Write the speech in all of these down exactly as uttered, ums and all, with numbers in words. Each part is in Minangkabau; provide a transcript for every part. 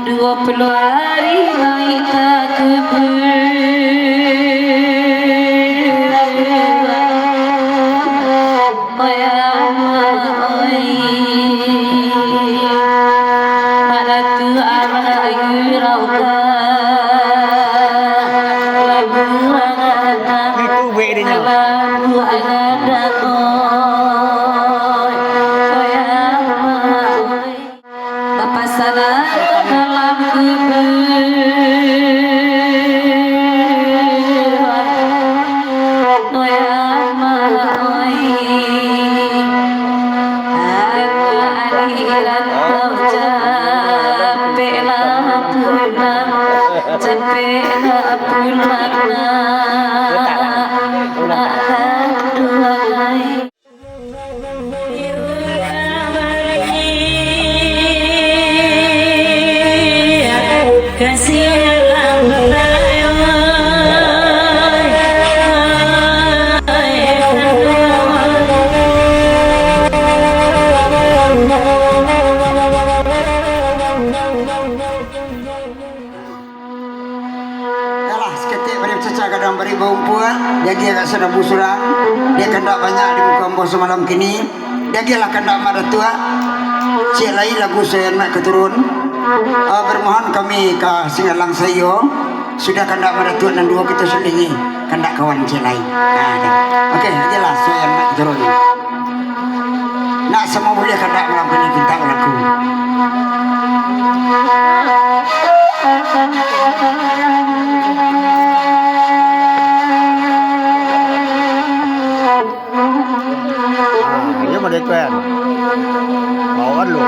Duo puluah ari naik takubua. Oi amak oi, mak datuak anak ayu rauka, lagu anak-anak, lagu anak-anak, oi, oi amak oi. Bapasanan dalam kubua, oi amak oi. Anak anak rantau, capeklah pulang, capeklah pulang, nak, nak, nak, duai. Yalah, saketek bari bacaca, kadang bari baumpua, jadi agak sanabu surang, dek kandak banyak di muko ambo samalam kini, jadilah kandak Mak Datuak, ciek lai lagu Soyan Mak ka turun. Ah, bermohon kami ka Singalang saiyo, sudah kandak Mak Datuak nan duo kito sundingi, kandak kawan ciek lai. Ah, dah. Oke, jadilah Soyan Mak ka turun. Nak samo buliah kandak malam kini pintak balaku. Ah, iyo model tu kan. Bawaan lu.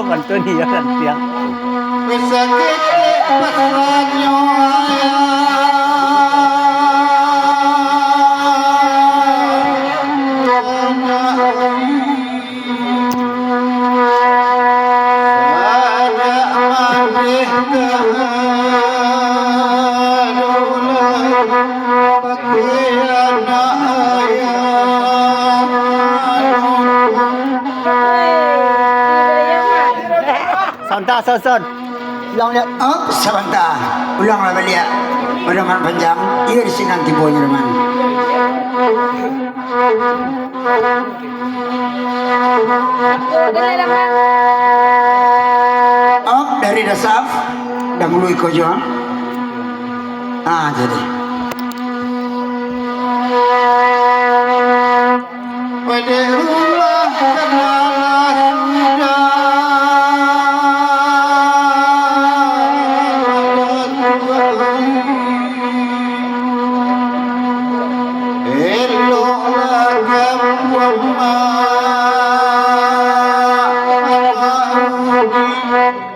Bantu ni ya, kan, tiang. Saketek pasannyo ayah. Sabanta, son, son. Ulang baliak. Oh, sabanta. Ulanglah baliak. Pado Mak Panjang. Iyo di sinan tibonyo, Mak. Op, dari Dasaf, dahulu iko jo. Ah, jadi. Pada rumah kepala sudah. Eloklah gambuang mak,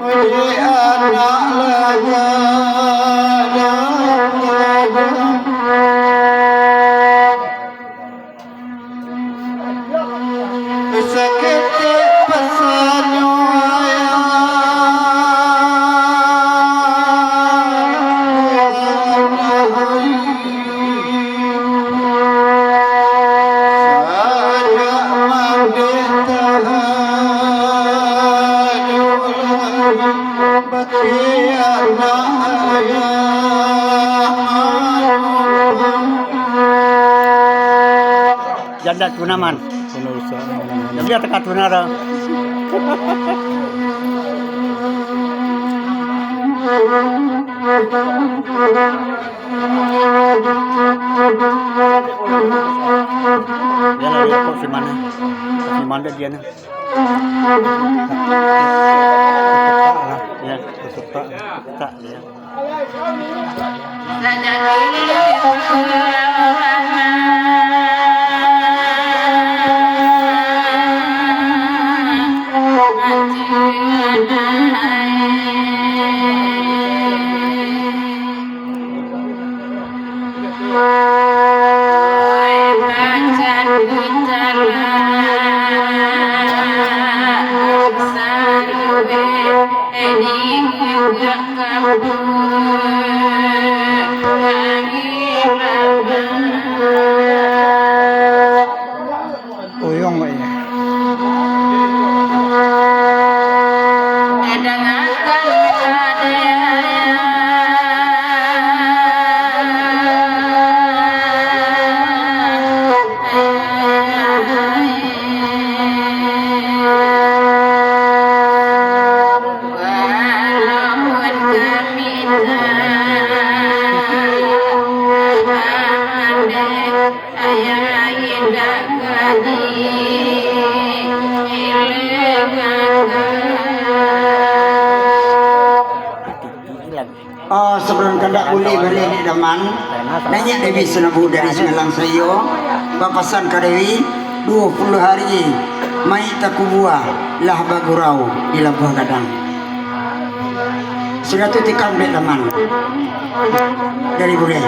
di anak lah gadang-gadang. Saketek pasannyo ayah. Sajak mandeh tahadulah, batiak nak ayah. Janda tuna, man. Tuna rusak. Jadi, ado ka tuna dah. Dia lah, dia kok si mana? Si mana dia ni? Tak, tak, ya. Uyuang kok, ya. Oh, sabalun kandak buliah baliak, Dek Daman, naiak Dewi Sinabu dari Singgalang Saiyo, bapasan ka Dewi, duo puluah ari mayik takubua lah bagurau di Labuah Gadang. Sudah tu tikam, Dek Daman, dari buliah.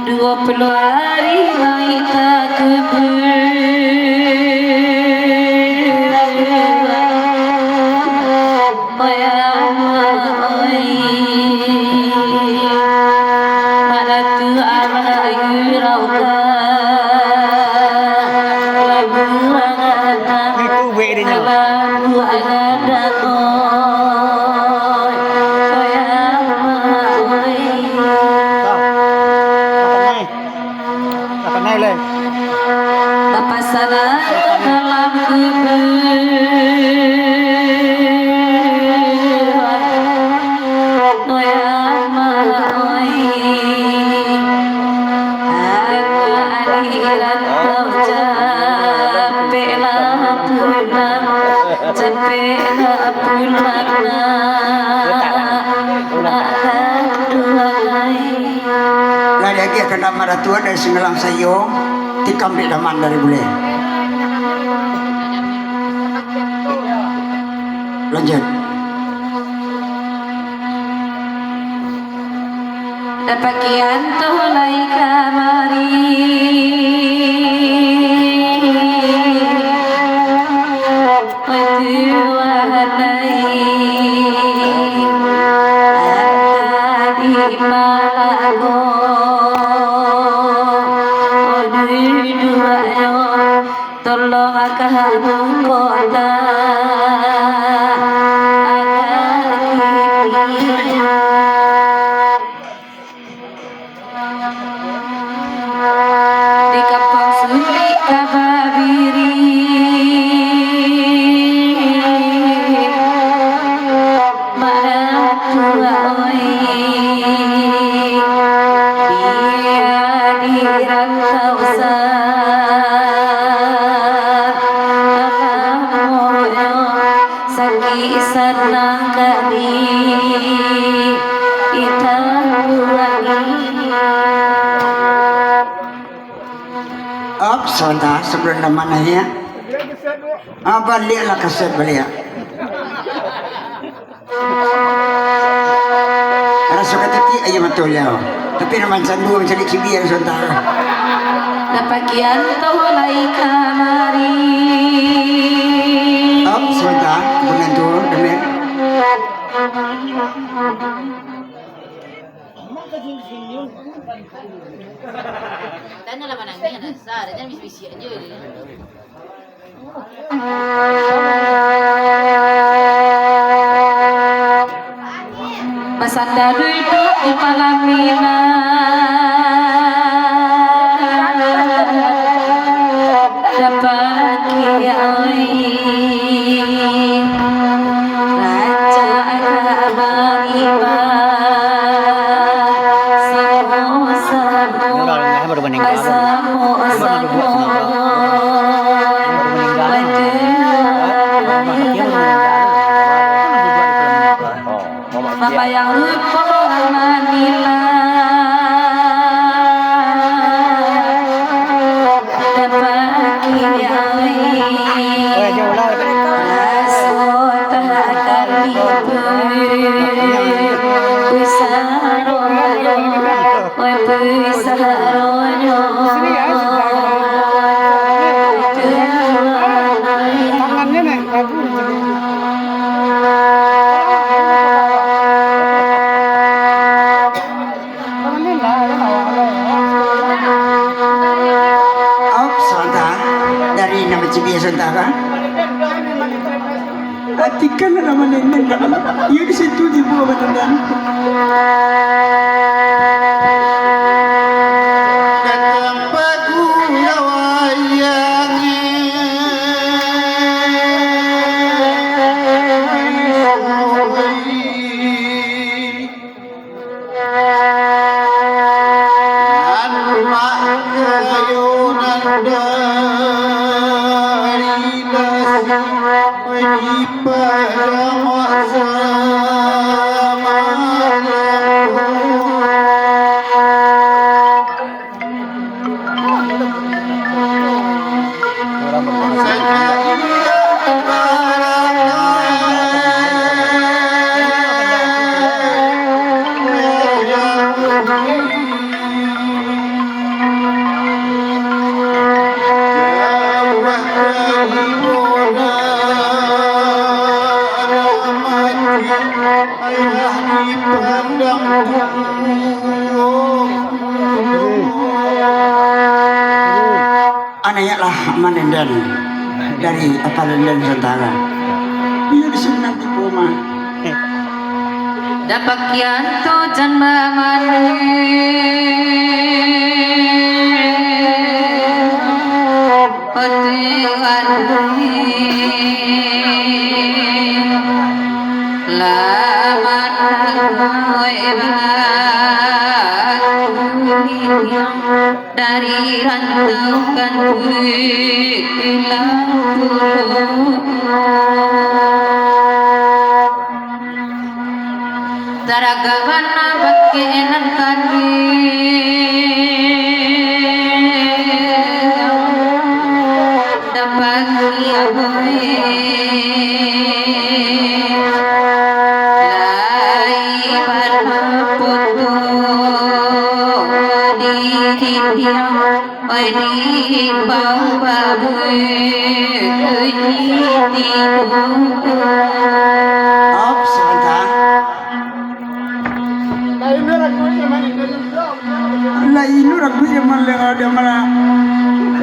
Duo puluah ari mayik takubua. Oi amak oi, pada tu amak ayu rauka, labu angan, labu angan dakoi. Oi amak oi. Makan nai lai. Bapasan dalam kubua. Oi amak oi. Anak akhirat tau capek lah pulang. Capek lah pulang nak. Nak kaduo lai. Lah diagiah kandak Amak Datuak dari Singgalang Saiyo, tikam Dek Daman dari buliah. Lanjut. Dapakian tu lai kamari. Patuah lai, ata di malago, duduaknyo tolong ka mukota, agak kini. Di kampuang Sulik ka babiri, Mak Datuak oi. Biak di rantau sa-, sakik sanang ka di-, ditangguangi. Op, sabanta, sabalun Daman naiak. Ah, baliaklah kaset baliak. Raso katitik aia mato baliau. Tapi nan mancandu mancaliak cibia sabanta. Dapakian tu lai kamari. Op, sabanta, bunan tu, Daman. Tanyo lah manangih, Nazar, jan bisiak-bisiak je. Basanda duduak di palaminan, dapakian oi. Op, sabanta. Dari nan mancibiak sabanta kan? Atikan lah manenden. Iyo di situ tibo batandang. Datang pagu wayang. Nan makayo nan dari lasih di padang samalam. Ayah dipandang tuyuak. Anaknyo lah manenden dari apa nenden sabanta. Iyo di sinan tibo mah. Dapakian tu jan bamanih. Ote wadai. Laman kue baku dari rantau kan kue ilang pulo. Taragak bana bakeh nan kari. Dapat diabai. Lai bana foto di dindiang. Oi, di bawah babuik, oi, di tidur. Op, sabanta. Lah, ino ragu yang mana? Lah, ino ragu yang mana? Dia malah,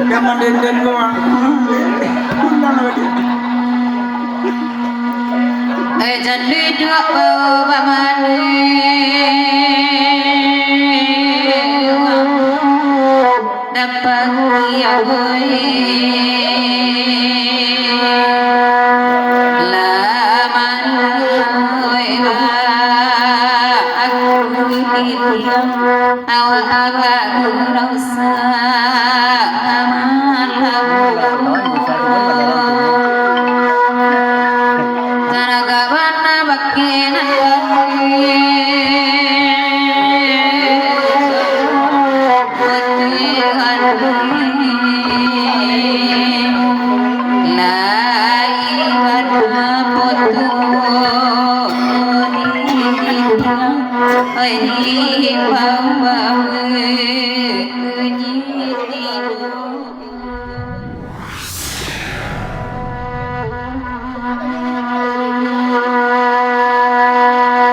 dia mandenden ko, ah. Ulang lagi. Eh, jan duduak bau bamanih. Dapat diabai. Laman lamun ba aku ditiang, awak-awak gurau samalam. Taragak bana bakeh nan kari.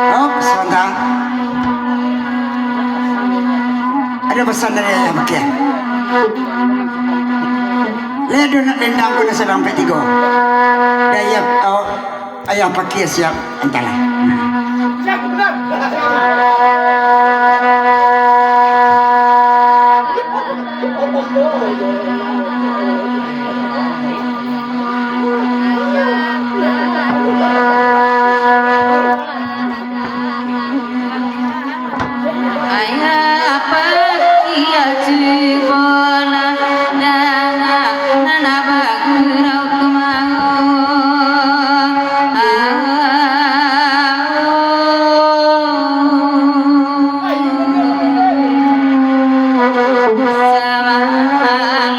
Oh, sabanta. Ado pasan dari Ayah Pakiah. Lai ado nak dendang ko nan sadang ampek tigo. Dari Ayah, oh, Ayah Pakiah siap, antalah. Ayah Pakiah cubolah danga nan bagurau kemau.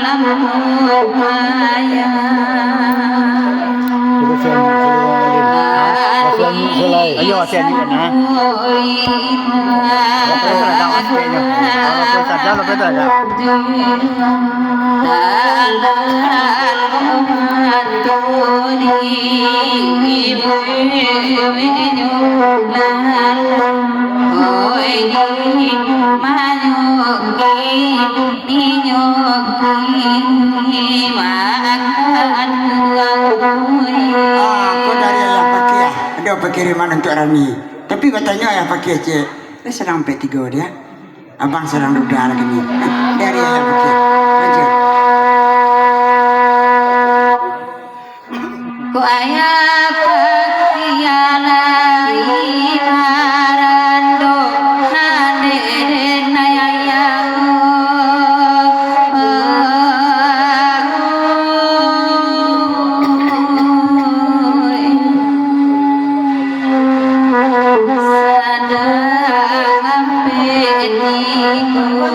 Samalam ayah. Ayo, masih lanjut, nah. Lepas tu dah, lepas tu dah. Lepas tu dah, lepas tu dah. Ah, ko dari Ayah Pakiah. Ado pakiriman untuak Rani. Tapi batanyo Ayah Pakiah ciek. Eh, sadang ampek tigo dia. Abang sadang duda lagi ni. Dari Ayah Pakiah. Lanjut. Ko Ayah Pakiah lai marando, nan dek den Ayah. Sadang ampek tigo.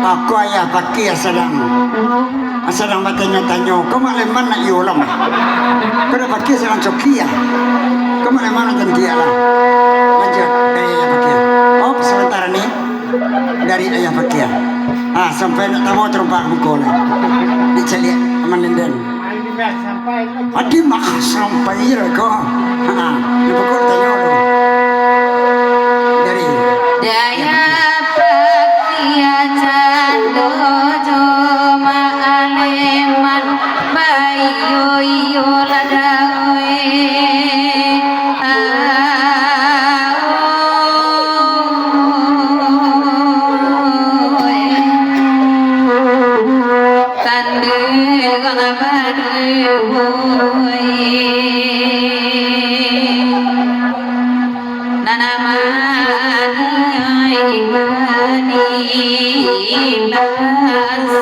Ako Ayah Pakiah sadang, sadang batanyo-tanyo, ko Mak Leman nak iyo lo mah. Ko Ayah Pakiah sadang coki ah. Ko Mak Leman nak cantiak lah. Lanjut dari Ayah Pakiah. Oh, sementara ni dari Ayah Pakiah. Ah, sampai nak tamo tarompak muko lah. Dicaliak Aman Lenden. Adi mah sampai ira ko. Ha, di pukul tanyo tu. Dari Dayah Pakiah cando jo Mak Leman, baiyo-iyo lah dah, oi. Ah, oi. Kanduang baduo, nan amaniai manimba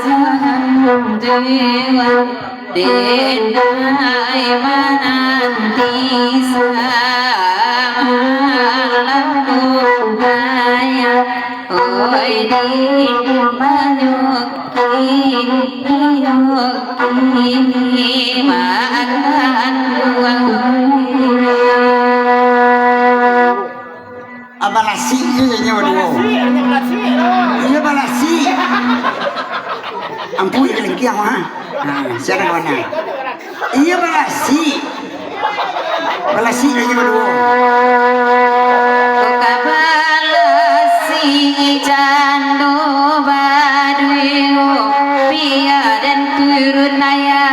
sahantuan, denai mananti samalam pun bayang. Oi, di banyu kini, banyu kini, makan uang. Abalasik je nyo baduo. Iyo, balasik. Ampun, kalengkiang, ha. Ha, siapa kawan, ha? Iyo, balasik. Balasik lagi baduo. Ka balasik cando baduo, pia den turun ayah.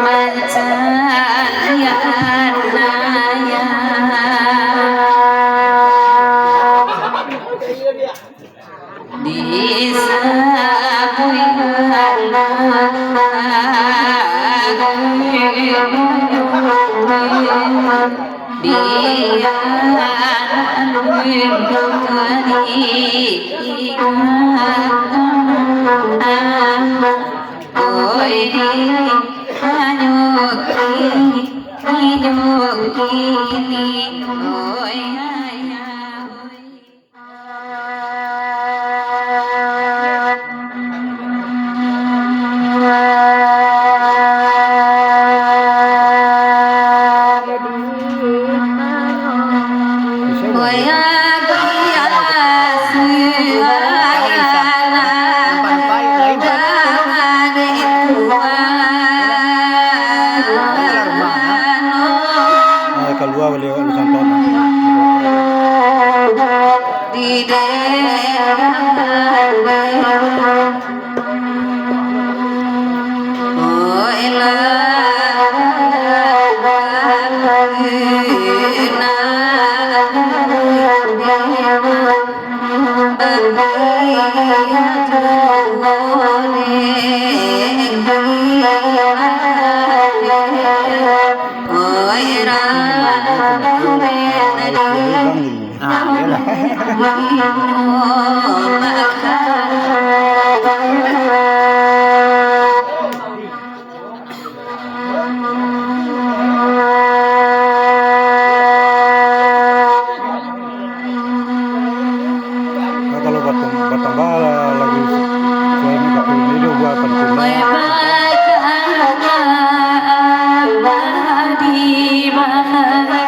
Mancaliak ayah. Di sabuik anak, di anak, oi, di hanyo kini, hanyo kini, oi, ayah, oi. Kalua baliau, Ulu Santon. Di daerah Oi, bakala abadi bahari,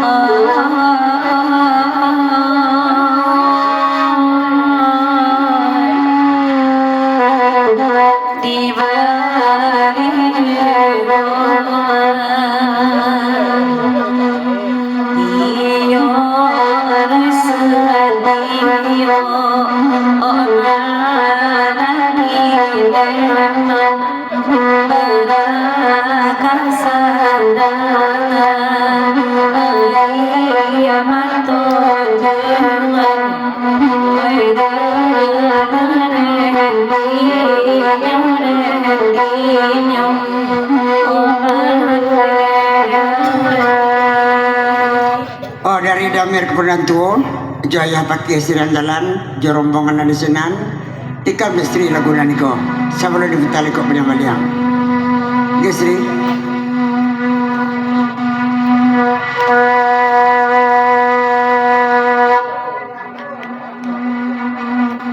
oi. Di balik iyo rasul iyo, oh, mana di dalam barakasan, ai mato jangan. Oh, dari Damir Kapandaan Tuo, jo Ayah Pakih Sinan Jalan, jo rombongan nan di sinan, tikam Istri lagu nan iko, sabalun diputa iko panyambaliang. Oke, Istri.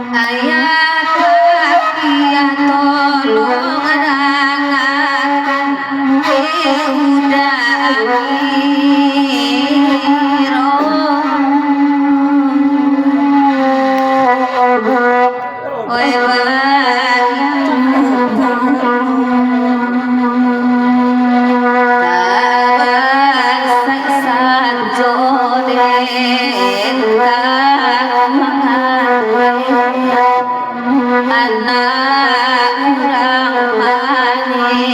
Ayah Pakih, tolong dangakan, eh, uda Amiro. Oi, baitu pulo tabasak sajo den ka mangawa anak urang maneso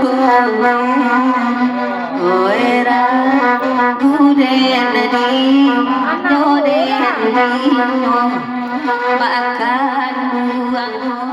pulo. Oi, ragu den dinyo, den dinyo, makan buah.